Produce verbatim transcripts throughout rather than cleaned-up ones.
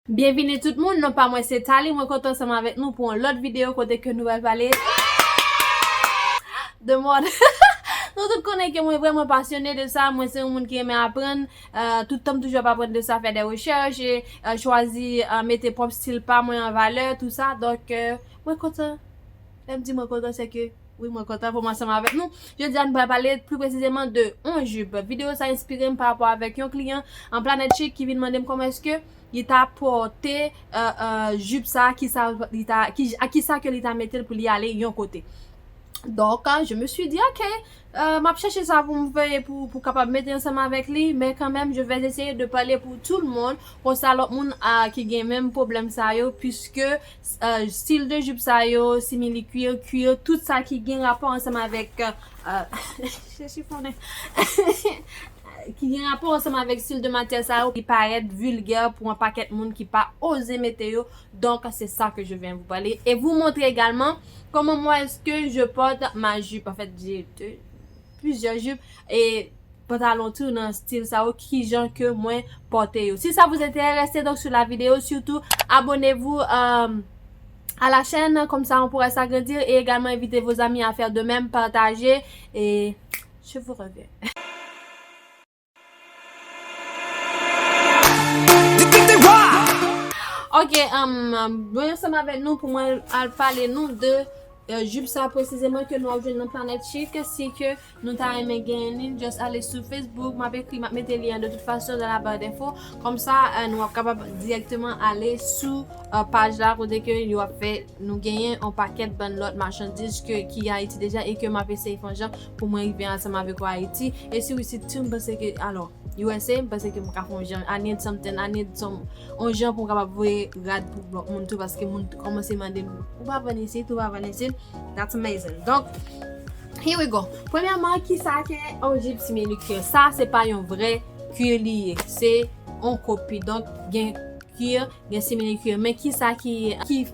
Byenvini tout moun, non pa mwen se Thalie, mwen kontan ansanm avèk nou pou yon lòt videyo kote ke nou pral pale de mòd. Nou tout konnen ke mwen vrèman pasyone de sa, mwen se yon moun ki renmen aprann, euh, tout tan m toujou ap aprann de sa, fè de rechèch, e, euh, chwazi, euh, mete pwòp stil pa mwen an valè, tou sa. Donk, euh, mwen kontan. Lè m di mwen kontan, se ke wi, mwen kontan pou mwen ansanm avèk nou. Jodi a, nou pral pale pli presizeman de yon jip. Videyo sa enspire m pa rapò avèk yon kliyan an Planet Chic ki vin mande m kòman èske li ta pòte, euh, euh, jip sa, ki sa li ta, ki, a ki sa ke li ta mete l pou li ale yon kote. Donk, euh, je me suis dit, ok, euh, m ap chèche sa pou m veye pou, pou kapab mete ansanm avèk li, men kanmenm, je vais essayer de parler pour tout le monde, konsa lòt moun, ah, ki gen menm pwoblèm sa yo, puisque, euh, stil de jip sa yo, simili kwir, kwir, tout sa ki gen rapò ansanm avèk, euh, se chifonnen. Ki gen rapò ansanm avèk stil de matyè sa yo, li parèt vilgè pou yon pakèt moun ki pa oze mete yo. Donc, c'est ça que je viens vous parler. Et vous montrer également comment moi est-ce que je porte ma jupe. En fait, j'ai deux, plusieurs jupes et pantalon tou nan stil sa yo, kijan ke mwen pòte yo. Si ça vous intéresse, restez donc sur la vidéo. Surtout, abonnez-vous, euh, à la chaîne, comme ça on pourra s'agrandir. Et également, invitez vos amis à faire de même, partager. Et je vous reviens. Ok, um, mwen ansanm avèk nou pou mwen al pale nou de, euh, jip sa presizeman ke nou ap jwenn nan Planet Chic. Si ke nou ta renmen genyen li, just ale sou Facebook, m ap ekri, m ap mete lyen de tout fason dans la barre d'infos. Konsa, euh, nou ap kapab dirèkteman ale sou, euh, paj la kote ke yo ap fè, nou genyen yon pakèt bann lòt machandiz ke, ki Ayiti deja e ke m ap eseye fè yon jan pou mwen rive ansanm avèk ou Ayiti. E si w isit tou, m panse ke, alò, U S A, m panse ke m ka fè yon jan, I need something, I need some, yon jan pou m kapab voye rad pou lòt moun tou, paske moun tou kòmanse mande m, "Ou pa vann isit, ou pa vann isit?" That's amazing. Donk, here we go. Premyèman, ki sa ke yon jip simili kwir? Sa, se pa yon vrè kwir li ye. Se yon kopi. Donk, gen kwir, gen simili kwir. Men ki sa ki, ki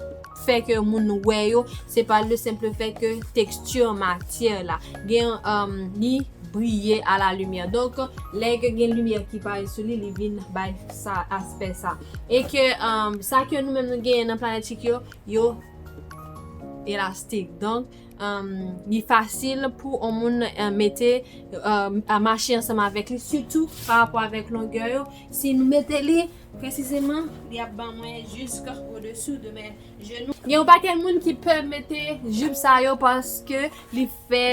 fè ke moun wè yo? Se pa le simple fait que texture matière la. Gen, um, li briye à la lumière. Donk, lè ke gen limyè ki parèt sou li, li vin bay sa, aspè sa. E ke, um, sa ke nou menm nou genyen nan Planet Chic yo, yo elastik. Donk, um, li fasil pou yon moun, uh, mete, uh, a mache ansanm avèk li, sitou pa rapò avèk longè yo. Si nou mete li, presizeman, li ap ban mwen jiska au-dessous de mes genoux. Gen yon pakèt moun ki pè mete jip sa yo paske li fè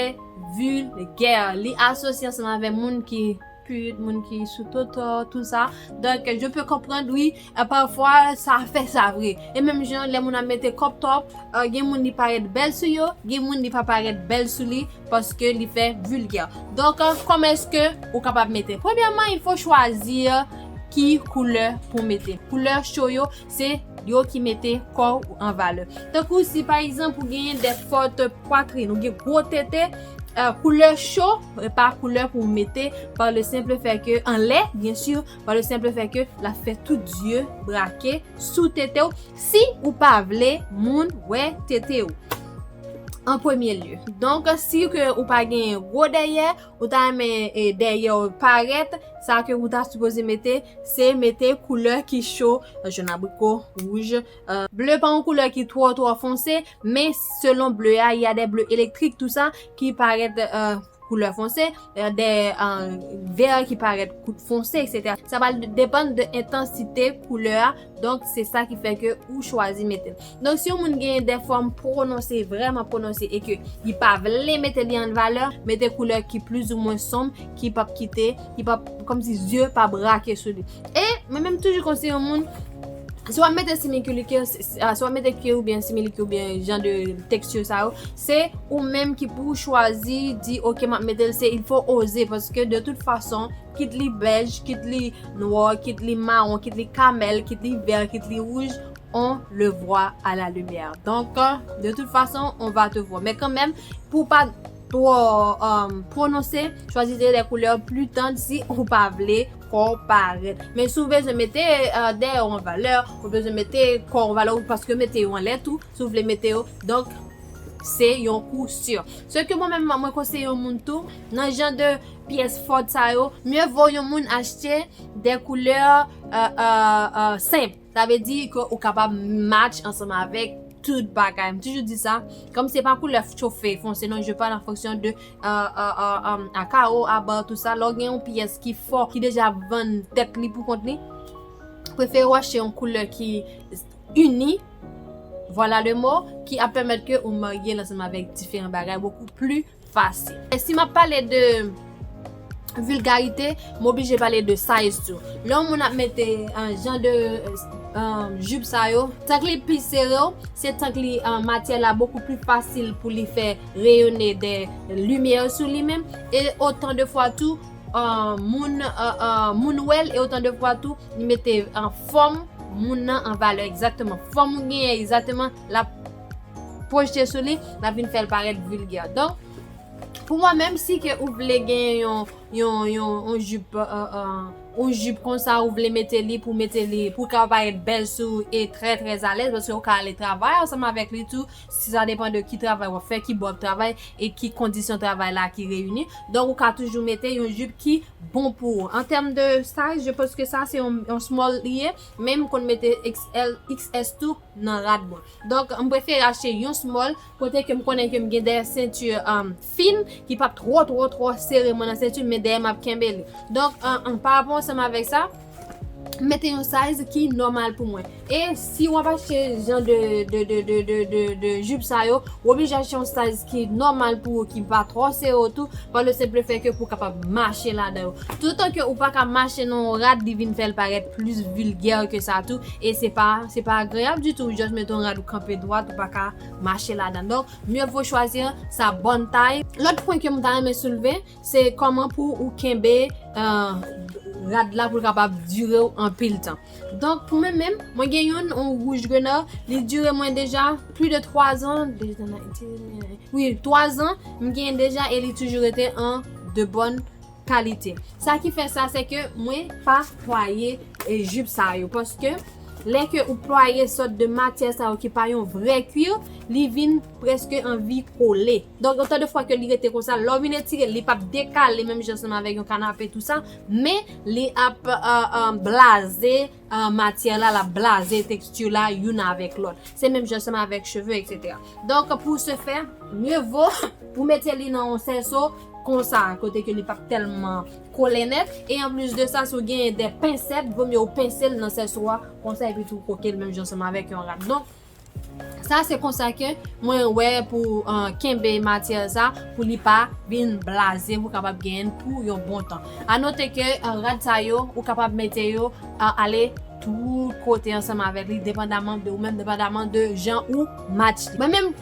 vilgè. Li asosye ansanm avèk moun ki pud, moun ki sou tòtò, tou sa. Donk, je peux comprendre, wi, euh, pafwa, sa fè sa vre. E menm jan, lè moun ap mete crop top, euh, gen moun li parèt bèl sou yo, gen moun li pa parèt bèl sou li, paske li fè vilgè. Donk, euh, kòman èske ou kapab mete? Premyèman, il faut choisir ki koulè pou mete. Koulè cho yo, se yo ki mete kò w an valè. Tankou si, pa egzanp, ou genyen de fòt pwatrin, ou gen gwo tete, euh, koulè cho, e pa koulè pou w mete, par le simple fait que, anlè, byen si, par le simple fait que l ap fè tout zye brake sou tete w, si ou pa vle moun wè tete w. An premye lye. Donk, si ke ou pa genyen gwo dèyè, ou ta renmen, e, dèyè w parèt, sa ke ou ta sipoze mete, se mete koulè ki cho, jòn abriko, wouj, euh, ble pa yon koulè ki twò, twò fonse, men selon ble a, y a des bleus électriques, tou sa, ki parèt, euh, koulè fonse, euh, des, euh, vè ki parèt kou-, fonse, et cetera. Sa va depann de entansite koulè a, donk se sa ki fè ke ou chwazi mete l. Donk, si yon moun genyen de fòm pwononse, vrèman pwononse, e ke li pa vle mete li an valè, mete koulè ki plizoumwen sonm, ki p ap kite, ki p ap, kòmsi zye pa brake sou li. E mwen menm toujou konseye yon moun, si w ap mete simili kwir, si w ap mete kwir oubyen simili kwir oubyen jan de teksti sa yo, se ou menm ki pou chwazi, di, "Ok, m ap mete l," se il faut oser, paske de tout fason, kit li bèj, kit li nwa, kit li mawon, kit li kamèl, kit li vè, kit li wouj, on le voit à la lumière. Donc, euh, de toute façon, on va te voir. Men kanmenm, pou pa twò, euh, pwononse, chwazi de, de koulè pli tann si ou pa vle kò w parèt. Men si w bezwen mete, euh, dèyè w an valè, ou bezwen mete kò w an valè, ou paske mete yo anlè tou, si w vle mete yo. Donk, se yon kou si. Se ke mwen menm, mwen konseye yon moun tou, nan jan de pyès fòt sa yo, mye vo yon moun achte de koulè, euh, euh, euh, senp. Sa vle di ke ou kapab match ansanm avèk tout bagay. M toujou di sa, kòm se pa koulè chofe fonse non, je parle en fonction de euh, euh, euh, euh, a kawo, a ba, tout sa. Lè w gen yon pyès ki fò, ki deja vann tèt li pou kont li, prefere w achte yon koulè ki ini, voilà le mot, ki ap pèmèt ke ou marye l ansanm avèk diferan bagay bokou pli fasil. E si m ap pale de vilgarite, m oblije pale de size tou. Lè yon moun ap mete an jan de an, jip sa yo, tank li pi sere w, se tank li an, matyè la bokou pli fasil pou li fè reyone de limyè sou li menm. E otan de fwa tou, an, moun an, an, moun wè l, e otan de fwa tou li mete an, fòm moun nan an valè egzakteman. Fòm ou genyen egzakteman l ap pwojte sou li, l ap vin fè l parèt vilgè. Donk, pou mwen menm, si ke ou vle genyen yon yon yon yon jip an, an, yon jip konsa, ou vle mete li pou mete li pou ka parèt bèl sou ou e trè trè alèz, paske ou ka ale travay ansanm avèk li tou. Si sa depan de ki travay w ap fè, ki bò w ap travay e ki kondisyon travay la ki reyini. Donk ou ka toujou mete yon jip ki bon pou ou. An tèm de size, je pense que sa se yon, yon small li ye, men m konn mete X L, X S tou nan rad mwen. Donk m prefere achte yon small kote ke m konnen ke m gen de senti um, fin ki p ap twò twò twò sere mwen nan senti, men dèyè m ap kenbe li. Donk an, an, pa rapò ansanm avèk sa, mete yon size ki nòmal pou mwen. E si w ap achte jan de, de, de, de, de, de, de jip sa yo, w oblije achte yon size ki nòmal pou ou, ki pa twò sere w tou, pa le senp fè ke pou w kapab mache ladan yo. Toutotan ke ou pa ka mache nan yon rad, li vin fè l parèt plis vilgè ke sa tou, e se pa, se pa agreyab ditou, ou just mete yon rad ou kanpe dwat, ou pa ka mache ladan. Donk, mieux vaut choisir sa bonne taille. Lòt pwen ke m ta renmen soulve, se kòman pou ou kenbe euh, rad la pou l kapab dire w anpil tan. Donk, pou mwen menm, mwen gen youn, yon wouj grenad, li dire mwen deja plis de twa zan, wi, twa zan, m genyen deja e li toujou rete an de bòn kalite. Sa ki fè sa, se ke mwen pa plwaye e jip sa yo, paske lè ke ou plwaye sòt de matyè sa yo ki pa yon vrè kwir, li vin prèske anvi kole. Donk, otan de fwa ke li rete konsa, lè w vin etire l, li p ap dekale menm jan ansanm avèk yon kanape, tou sa, men li ap euh, euh, blaze euh, matyè la, l ap blaze teksti la youn avèk lòt. Se menm jan ansanm avèk cheve, et cetera. Donk, pou se fè, mieux vaut pou mete li nan yon sèso konsa, kote ke li p ap tèlman kole nèt. E anplis de sa, si w genyen de pensèt, vo mye ou pense l nan sèso a konsa, epi tou koke l menm jan ansanm avèk yon rad. Donk, sa se konsa ke mwen wè pou euh, kenbe matyè sa, pou li pa vin blaze, pou kapab genyen pou yon bon tan. A note ke euh, rad sa yo, ou kapab mete yo euh, ale tout kote ansanm avèk li, depandaman de ou menm, depandaman de jan ou match li. Mwen menm,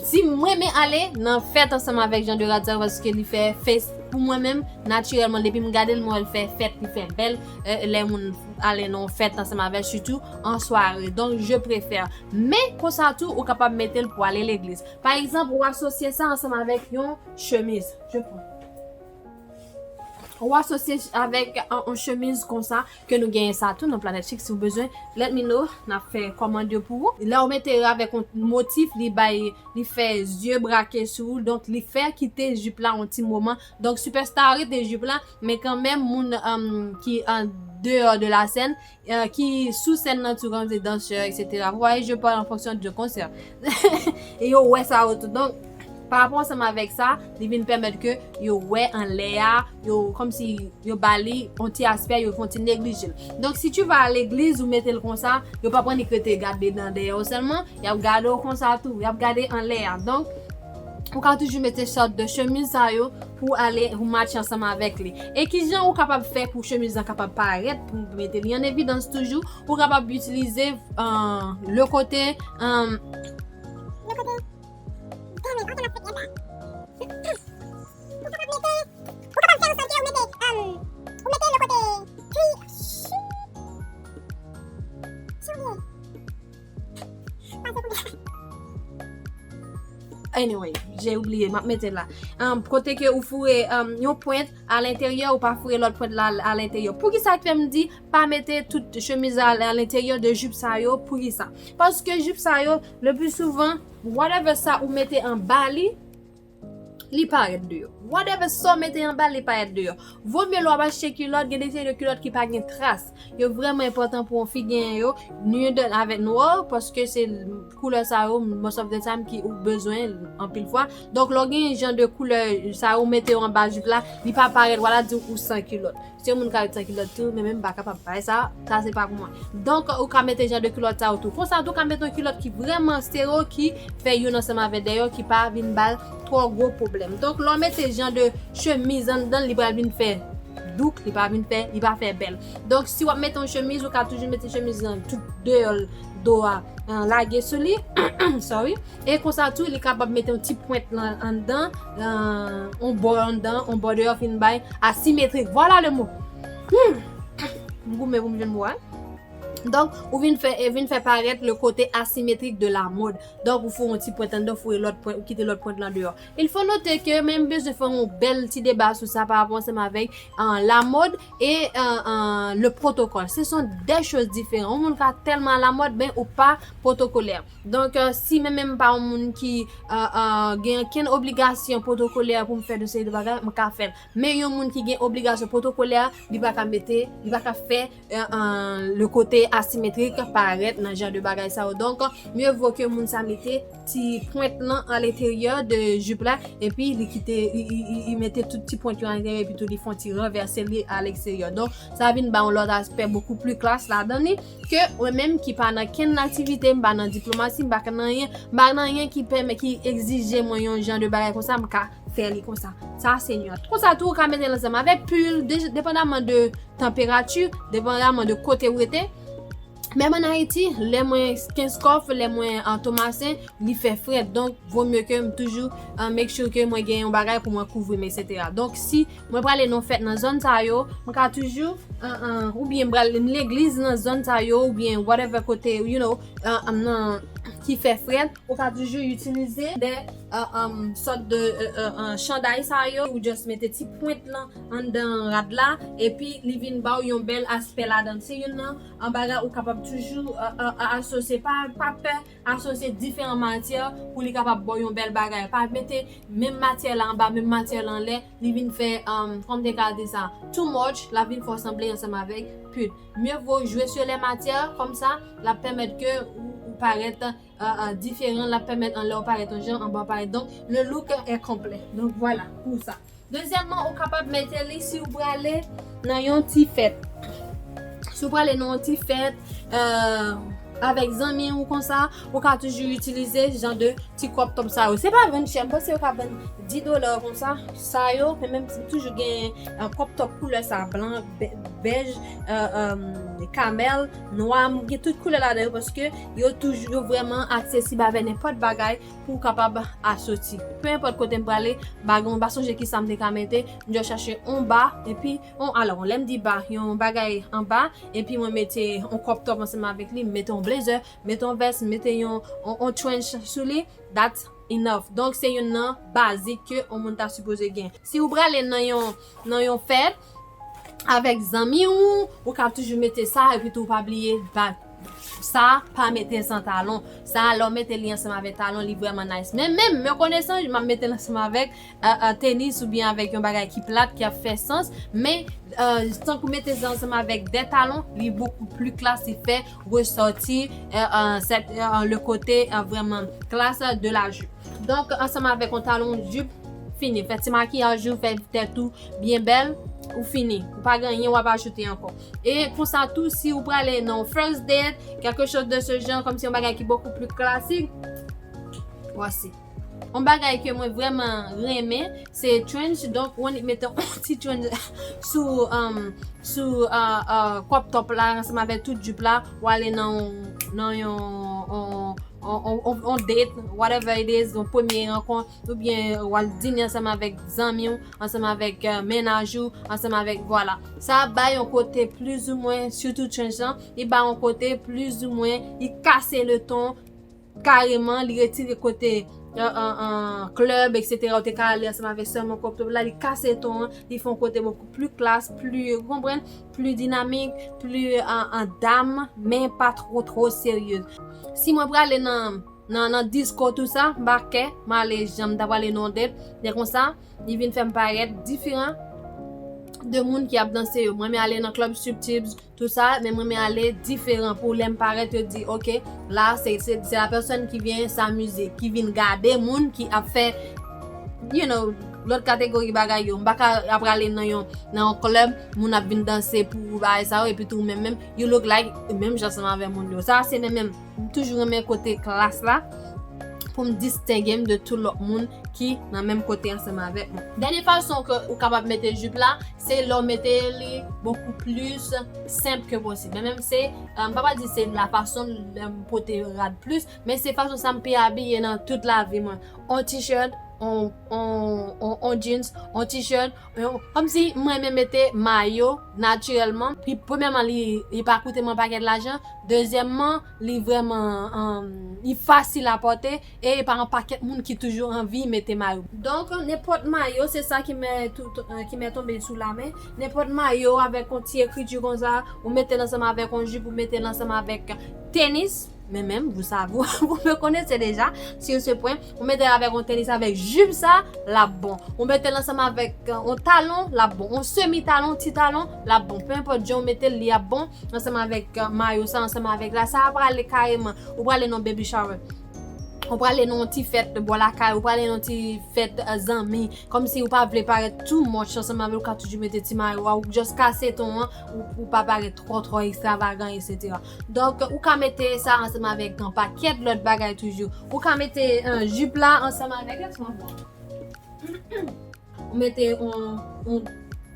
si mwen renmen ale nan fèt ansanm avèk jan de rad sa yo, paske li fè fes pou mwen menm, natirèlman, depi m gade l, mwen wè l fè fèt, li fè bèl, euh, lè moun ale nan yon fèt ansanm avèk, sitou an sware. Donk, je préfère. Men, konsa tou, ou kapab mete l pou ale legliz. Pa egzanp, ou asosye sa ansanm avèk yon chemiz. Je prends. Ou asosye avèk yon, yon chemiz konsa, ke nou genyen sa tou nan Planèt Chic. Si w bezwen, let me know, n ap fè kòmand yo pou ou. Lè w mete yo avèk yon motif, li bay, li fè zye brake sou ou, donk li fè kite jip la yon ti moman. Donk, Superstar rete jip la, men kanmenm, moun um, ki an deyò de la sèn, euh, ki sou sèn nan tou, kòm se dansè, et cetera. Vous voyez, je parle en fonction de concert. E yo wè sa yo tou. Donk, pa rapò ansanm avèk sa, li vin pèmèt ke yo wè anlè a, yo kòmsi yo ba li yon ti aspè, yo fè yon ti neglije l. Donk, si tu vas à l'église, ou mete l konsa, yo p ap annik rete gade nan dèyè w sèlman, y ap gade w konsa tou, y ap gade anlè a. Donk, ou ka toujou mete sòt de chemiz sa yo pou ale ou match ansanm avèk li. E kijan ou kapab fè pou chemiz la kapab parèt, pou mete li an evidans toujou, ou kapab itilize euh, le kote euh, le kote Dang it, antre nan fèt la. Ou kapab mete, ou kapab fè an sòt ke ou mete, um, ou mete le kote kri. Souliye. Pase pou. Anyway, j'ai oublié, m ap mete la. Um, kote ke ou foure um, yon pwent a lenteryè, ou pa foure lòt pwent la a lenteryè. Poukisa k fè m di pa mete tout chemiz a, a lenteryè de jip sa yo? Poukisa? Paske jip sa yo, le pli souvan, whatever sa ou mete anba li, Li parèt deyò. Whatever sa w mete anba, li parèt deyò. Vo mye lè w ap achte kilòt, gen de seri de kilòt ki pa gen tras. Yo vrèman enpòtan pou yon fi genyen yo, ni dan avèk nwa, paske se koulè sa yo, most of the time, ki ou bezwen anpil fwa. Donk, lè w gen jan de koulè sa yo, ou mete yo anba jip la, li pa parèt, w a la di ou san kilòt. Si yon moun ka ret san kilòt tou, men menm m pa kapab bay sa, sa se pa pou mwen. Donk, ou ka mete jan de kilòt sa yo tou. Konsa tou, ou ka mete yon kilòt ki vrèman sere, ki fè youn ansanm avè dèyè, ki pa vin ba l twò gwo pwoblèm. Donk, lè w mete jan de chemiz anndan, li pral vin fè douk, li pa vin fè, li pa fè bèl. Donk, si w ap mete yon chemiz, ou ka toujou mete chemiz lan tout deyò l, do a, an, lage sou li. Sorry. E konsa tou, li kapab mete yon ti pwent lan anndan, an, yon bò anndan, yon bò deyò fin bay asimetrik. Vwala le mo. Hmm. M goumen pou m jwenn mo a. Donk, ou vin fè, e vin fè parèt le kote asimetrik de la mòd. Donk, ou foure yon ti pwent anndan, ou foure lòt pwent, ou kite lòt pwent lan deyò. Il faut noter que mwen bezwen fè yon bèl ti deba sou sa pa rapò ansanm avèk, euh, la mode et, euh, euh, le protocole. Ce sont des choses différentes. Yon moun ka tèlman alamòd, men ou pa pwotokolè. Donk, euh, si mwen menm m pa yon moun ki, euh, euh, gen okenn obligasyon pwotokolè pou m fè de seri de bagay, m ka fè l. Men yon moun ki gen obligasyon pwotokolè, li pa ka mete, li pa ka fè, euh, euh, le kote asimetrik parèt nan jan de bagay sa yo. Donk, mieux vaut que moun sa mete ti pwent lan an lenteryè de jip la, epi li kite, li, li, li, li mete tout ti pwent yo an lenteryè, epi tou li fè yon ti ranvèse li a leksteryè. Donk, sa vin ba yon lòt aspè bokou pli klas ladan li, ke mwen menm ki pa nan kenn aktivite, m pa nan diplomasi, m pa nan anyen, m pa nan anyen ki pèmèt, ki egzije mwen yon jan de bagay konsa, m ka fè li konsa. Sa se nòt. Konsa tou, ou ka mete l ansanm avèk pil, de-, depandaman de tanperati, depandaman de kote ou rete. Menm an Ayiti, lè mwen Kenskòf, lè mwen an Tomasen, li fè frèt. Donk, vo mye ke m toujou, euh, make sure ke mwen gen yon bagay pou mwen kouvri m, et cetera. Donk, si mwen prale nan fèt nan zòn sa yo, mwen ka toujou, euh, euh, oubyen m prale nan legliz nan zòn sa yo, oubyen whatever kote, you know, euh, nan, ki fè frèt, ou ka toujou itilize de, euh, euh, sòt de, euh, euh, euh, chanday sa yo, ou just mete ti pwent lan anndan rad la, epi li vin ba w yon bèl aspè ladan. Se youn nan, an bagay ou kapab toujou, euh, euh, euh, asosye, pa, pa pè asosye diferan matyè pou li kapab ba w yon bèl bagay. Pa mete menm matyè la anba, menm matyè la anlè, li vin fè, euh, kòm te ka di sa, too much, l ap vin fè w sanble ansanm avèk pil. Mieux vaut jouer sur les matières, konsa, l ap pèmèt ke ou, ou parèt, euh, euh, diferan, l ap pèmèt anlè w parèt yon jan, anba w parèt. Donk, le look est complet. Donk, vwala, pou sa. Dezyèmman, ou kapab mete li si w prale nan yon ti fèt. Si w prale nan yon ti fèt, euh, avèk zanmi ou konsa, ou ka toujou itilize jan de ti crop top sa yo. Se pa vann chè, m panse yo ka vann dis dola konsa. Sa yo, men menm si toujou gen, euh, crop top koulè sa, blan, bè-, bèj, euh, euh, kamèl, nwa, m gen tout koulè ladan yo paske yo toujou, yo vrèman aksesib avèk nenpòt bagay pou w kapab asoti. Pe enpòt kote m prale, m pa gen, m pa sonje ki sa m te ka mete, m just chache yon ba, epi, yon, alò, lè m di ba, yon bagay anba, epi mwen mete yon crop top ansanm avèk li, m mete yon blazer, mete yon vès, mete yon, yon, yon trench sou li, that's enough. Donk, se youn nan bazik ke yon moun ta sipoze gen. Si ou prale nan yon, nan yon fèt, avèk zanmi ou, ou ka toujou mete sa, epi tou pa bliye ba sa, pa mete san talon. Sa, lè w mete li ansanm avèk talon, li vrèman nice. Men menm, me konesan, m ap mete l ansanm avèk, euh, euh, tenis oubyen avèk yon bagay ki plat, ki ap fè sans. Men, euh, tankou mete sa ansanm avèk de talon, li bokou pli klas, li fè resòti, euh, euh, sèt, euh, le kote, euh, vrèman klas de la jupe. Donk, ansanm avèk yon talon jip, fini. Fè ti makiyaj ou, fè tèt ou byen bèl, ou fini. Ou pa gen anyen w ap ajoute ankò. E konsa tou, si ou prale nan yon first date, quelque chose de ce genre, kòmsi yon bagay ki bokou pli klasik, voici. Yon bagay ke mwen vrèman renmen, se trench. Donk, ou annik mete yon ti trench sou, um, sou, uh, uh, crop top la, ansanm avèk tout jip la, ou ale nan, nan yon, yon, yon, yon, yon date, whatever it is, yon premye rankont, oubyen w al dine ansanm avèk zanmi w, ansanm avèk, euh, mennaj ou, ansanm avèk, vwala. Sa ap bay yon kote plizoumwen, sitou trench lan, li bay yon kote plizoumwen, li kase le ton kareman, li retire kote, euh, euh, euh, club, et cetera, ou te ka ale ansanm avèk sèlman crop top la, li kase ton an, li fè yon kote bokou pli klas, pli, ou konprann, pli dinamik, pli, euh, euh, dam, men pa two, two serye. Si mwen prale nan nan, nan disko, tou sa, m pa kè, m ale jan m ta prale nan yon date, lè konsa, li vin fè m parèt diferan de moun ki ap danse yo. Mwen renmen ale nan club striptease, tou sa, men mwen renmen ale diferan pou lè m parèt, yo di, ok, la, se, se, se la personne qui vient s'amuser, ki vin gade moun ki ap fè, you know, lòt kategori bagay yo. M pa ka ap prale nan yon, nan yon club, moun ap vin danse pou bagay sa yo, epi tou ou menm menm, you look like, menm jan ansanm avè moun yo. Sa, se menm menm. M toujou renmen kote klas la pou m distenge m de tout lòt moun ki nan menm kote ansanm avèk mwen. Dènye fason ke ou kapab mete jip la, se lè w mete li beaucoup plus simple que possible. Men menm se, euh, m pa pral di se la fason lè m pote rad plis, men se fason sa m pi abiye nan tout lavi mwen. On t-shirt, on, on, on, on jeans, on t-shirt, Yo, kòmsi mwen renmen mete mayo natirèlman. Pi, premyèman, li, li pa koute mwen pakèt lajan. Dezyèmman, li vrèman, um, li fasil a pòte e pa yon pakèt moun ki toujou anvi mete mayo. Donk, nenpòt mayo, se sa ki mè tou, tou, euh, ki mè tonbe sou la men. Nenpòt mayo avèk yon ti ekriti konsa, ou mete l ansanm avèk yon jip, ou mete l ansanm avèk tenis. Men menm, vous savez, vous me connaissez déjà sur ce point. Ou mete l avèk yon tenis avèk jip sa, l ap bon. Ou mete l ansanm avèk, euh, yon talon, l ap bon. Yon semi talon, ti talon, l ap bon. Peu importe jan ou mete l, li ap bon. Ansanm avèk, euh, mayo sa, ansanm avèk la, sa ap prale kareman. Ou prale nan baby shower. Ou prale nan yon ti fèt bò lakay, ou prale nan yon ti fèt, euh, zanmi. Kòmsi ou pa vle parèt too much ansanm avè l, ou ka toujou mete ti mayo a, ou just kase ton an, ou, ou pa parèt twò, twò ekstravagan, etsetera. Donk, ou ka mete sa ansanm avèk yon pakèt lòt bagay toujou. Ou ka mete, euh, jip la ansanm avèk, ou mete yon, yon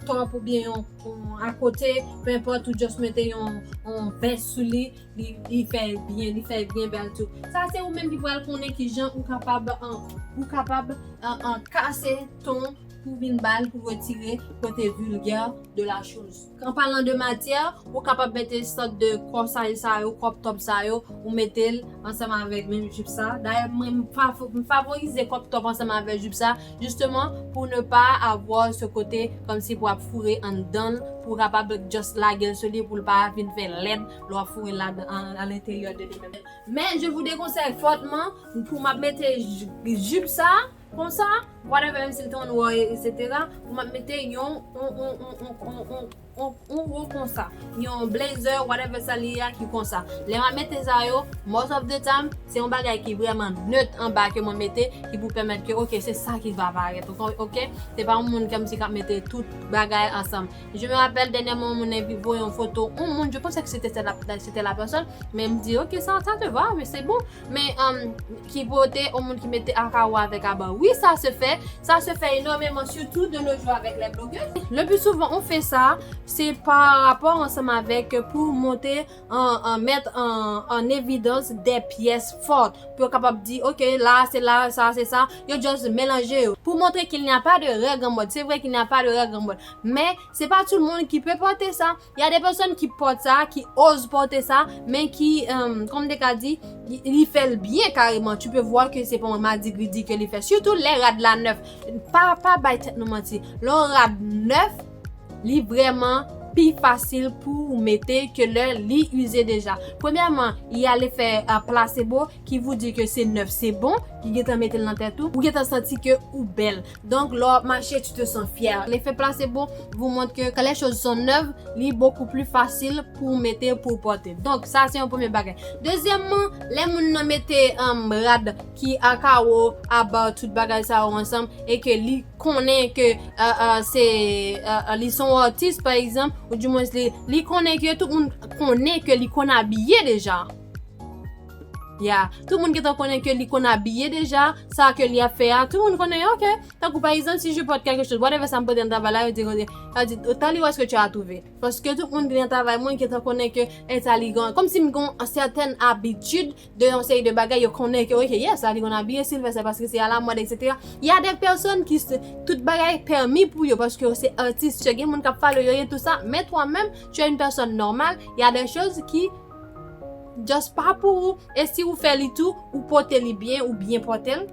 top oubyen yon, yon akote, peu importe, ou just mete yon, yon vès sou li, li, li fè byen, li fè byen bèl tou. Sa se ou menm ki pral konnen kijan ou kapab, euh, ou kapab, euh, euh, kase ton pou vin ba l, pou retire kote vulgaire de la chose. An palan de matyè, ou kapab mete sòt de kòsaj sa yo, crop top sa yo, ou mete l ansanm avèk menm jip sa. Dayè, mwen, m favo-, m favorize crop top ansanm avèk jip sa, justement, pour ne pas avoir ce côté kòmsi pou ap foure anndan l, pou w kapab just lage l sou li, pou l pa vin fè lèd lè w ap foure l ladan, à, à l'intérieur de li menm. Men, je vous déconseille fortement, pou m ap mete j-, jip sa, konsa, whatever, menm si l te yon nwa, etsetera, pou m ap mete yon, yon, yon wo konsa, yon blazer, whatever sa li ye a ki konsa. Lè m ap mete sa yo, most of the time, se yon bagay ki vrèman nèt anba ke mwen mete, ki pou pèmèt ke, ok, se sa ki va parèt, ok? Se pa yon moun kòmsi k ap mete tout bagay ansanm. Je me rappelle, dènyèman, yon moun envi-, voye yon foto, yon moun, je pensais que c'était la, c'était la personne, men m di, ok, ça, ça te va, mais c'est bon. Men, um, ki pote yon moun ki mete akawo avèk aban. Oui, ça se fait. Ça se fait énormément, surtout de nos jours avec les blogueuses. Le plus souvent, on fait ça, c'est par rapport ansanm avèk, pou monte an, an, mèt an, an evidans des pièces fortes. Pou yo kapab di, ok, la, se la, sa, se sa. Yo just melanje yo. Pou montre qu'il n'y a pas de règles en mode. C'est vrai qu'il n'y a pas de règles en mode. Men, se pa tout moun ki pe pòte sa. Y a des personnes ki pòt sa, ki oz pòte sa, men ki, euh, kòman m te ka di, li, li fè l byen kareman. Tu peux voir que se pa yon madigridi ke li fè. Sitou lè rad la nèf. Pa, pa bay tèt nou manti. Lè yon rad nèf, li vrèman pi fasil pou w mete ke lè li ize deja. Premyèman, li ale fè, euh, plasebo, qui vous dit que c'est neuf, c'est bon, ki gentan mete l nan tèt ou, ou gentan santi ke ou bèl. Donc, lè w ap mache, tu te sens fier. L'effet placebo vous montre que quand les choses sont neuves, li beaucoup plus facile pou mete, pou pote. Donc, sa se yon premye bagay. Dezyèmman, lè moun nan mete, um, rad ki a kawo, aba, tout bagay sa yo ansanm, e ke li konnen ke, euh, euh, se, euh, euh, li se yon atis, pa egzanp, ou dimwens li, li konnen ke tout moun konnen ke li konn abiye deja. Ya, tout moun gentan konnen ke li konn abiye deja, sa ke li ap fè a, tout moun konnen, ok. Tankou pa egzanp, si je porte quelque chose, whatever sa m pote nan travay la, yo di, yo di, Tali, où est-ce que tu as trouvé? Paske tout moun ki nan travay mwen gentan konnen ke, e, Tali gen, kòmsi m gen yon sètèn abitid de yon seri de bagay, yo konnen ke, ok, yes, Tali konn abiye, si l fè sa paske se à la mode, etsetera. Il y a des personnes qui se, tout bagay pèmi pou yo, paske yo se atis, gen moun k ap follow yo, e tout sa, men toi-même, tu es une personne normale, il y a des choses qui just pa pou ou. E si ou fè li tou, ou pote li byen, ou byen pote l,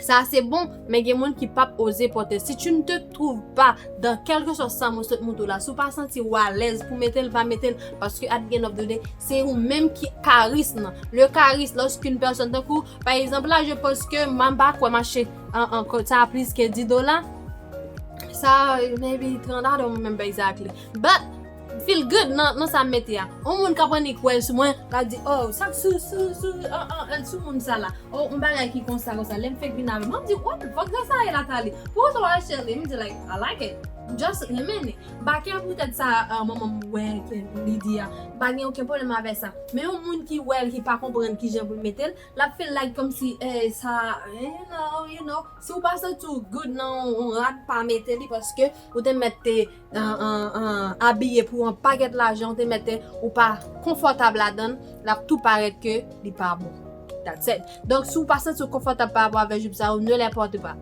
Ça c'est bon, men gen moun ki p ap oze pòte. Si tu ne te trouves pas dans quelque chose sa mwen sot montre w la, si w pa santi w alèz pou mete l, pa mete l, paske at the end of the day, se ou menm ki karis nan. Le karis, lorsqu'une personne, tankou, pa egzanp la, je pense que m pa kwè m achte an, an, sa a plis ke dis dola, sa, maybe trant dola, I don't remember exactly. But, feel good nan, nan sa m mete a. Yon moun k ap annik wè l sou mwen, l ap di, oh, sa k sou, sou, sou, an, an, an, sou moun sa la. Oh, yon bagay ki konsa, konsa. Lè m fèk vin avè l, m ap di, what the fuck, sa sa ye la, Tali? Pou sa w achte li? M di, like, I like it. Just renmen li. M pa gen poutèt sa, uh, manman m wè ke li di a. M pa gen okenn pwoblèm avè sa. Men yon moun ki wè l, ki pa konprann kijan pou l mete l, l ap feel like kòmsi, eh, sa, you know, you know, si w pa santi w good nan yon rad, pa mete li, paske ou te mèt te, an, an, an, abiye pou yon pakèt lajan, ou te mèt te, ou pa konfòtab ladan l, l ap tou parèt ke li pa bon. That's it. Donk, si w pa santi w konfòtab pa rapò avè jupe sa yo, ne les porte pas.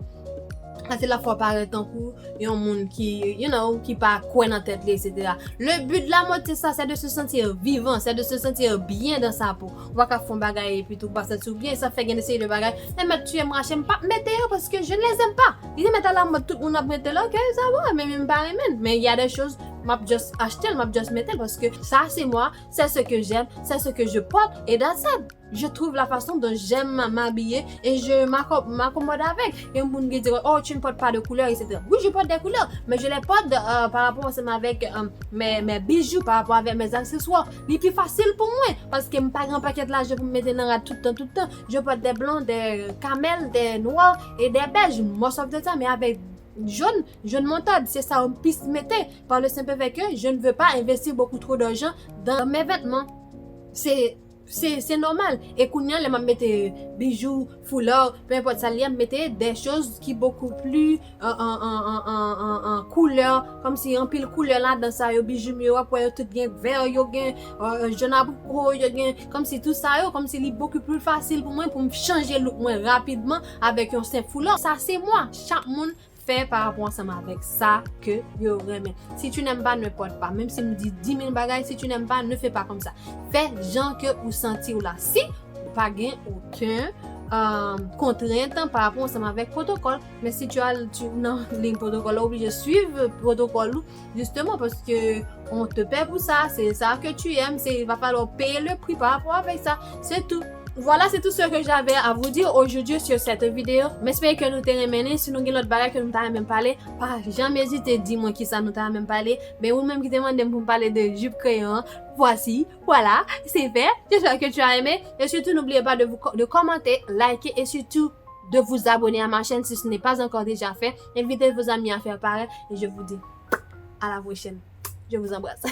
Paske l ap fè w parèt tankou yon moun ki, you know, ki pa kwè nan tèt li, et cetera. Le but de la mode, c'est ça, c'est de se sentir vivant, c'est de se sentir bien dans sa peau. Ou pa ka fè yon bagay epi tou w pa santi w byen, sa fè gen de seri de bagay. Lè m ap tiye m rache, m p ap mete yo paske je ne les aime pas. Li te mèt alamòd, tout moun ap mete l, ok, sa bon, men m pa renmen l. Men il y a des choses, m ap just achte l, m ap just mete l, paske ça c'est moi, c'est ce que j'aime, c'est ce que je porte, et that's it. Je trouve la façon dont j'aime m'habiller et je m'acco-, m'accommode avec. Gen moun ki di, oh, tu ne portes pas de couleurs, et cetera. Oui, je porte des couleurs, mais je les porte, euh, par rapport ensemble avec, euh, mes, mes bijoux, par rapport avec mes accessoires. Li pi fasil pou mwen, paske m pa gen pakèt lajan pou m mete nan rad tout tan, tout tan. Je porte des blancs, des camels, des noirs et des beiges, most of the time, mais avec jaune, jaune moutarde, se sa yo m plis mete, par le simple fait que je ne veux pas investir beaucoup trop d'argent dans mes vêtements. Se, se, se nòmal. E kounye a, lè m ap mete bijou, foulè, peu importe sa l ye, m mete des choses qui beaucoup plus, euh, en, en, en, en, en, en couleur, kòmsi anpil koulè ladan sa yo, bijou m yo, w ap wè yo tout gen vè, yo gen, euh, jaune abricot, yo gen, kòmsi tout sa yo, kòmsi li beaucoup plus facile pou mwen, pou m chanje look mwen rapidman avèk yon senp foulè. Ça c'est moi. Chak moun fè pa rapò ansanm avèk sa ke yo renmen. Si tu n'aimes pas, ne porte pas. Menm si m di dis mil bagay, si tu n'aimes pas, ne fais pas comme ça. Fè jan ke ou santi w la. Si ou pa gen okenn, euh, kontrent pa rapò ansanm avèk pwotokòl, men si tu as, tu nan liy pwotokòl la, ou oblije swiv pwotokòl ou, justement, parce que on te paie pour ça, c'est ça que tu aimes, c'est, il va falloir payer le prix par rapport avec ça, c'est tout. Voilà, c'est tout ce que j'avais à vous dire aujourd'hui sur cette vidéo. M espere ke nou te renmen li. Si nou gen lòt bagay ke nou ta renmen pale, pa janm ezite di mwen kisa nou ta renmen pale. Men ou menm ki te mande m pou m pale de jupe crayon an, voici, voilà, c'est fait. J'espère que tu as aimé. Et surtout, n'oubliez pas de vous co-, de commenter, liker et surtout de vous abonner à ma chaîne si ce n'est pas encore déjà fait. Invitez vos amis à faire pareil. Et je vous dis à la prochaine. Je vous embrasse.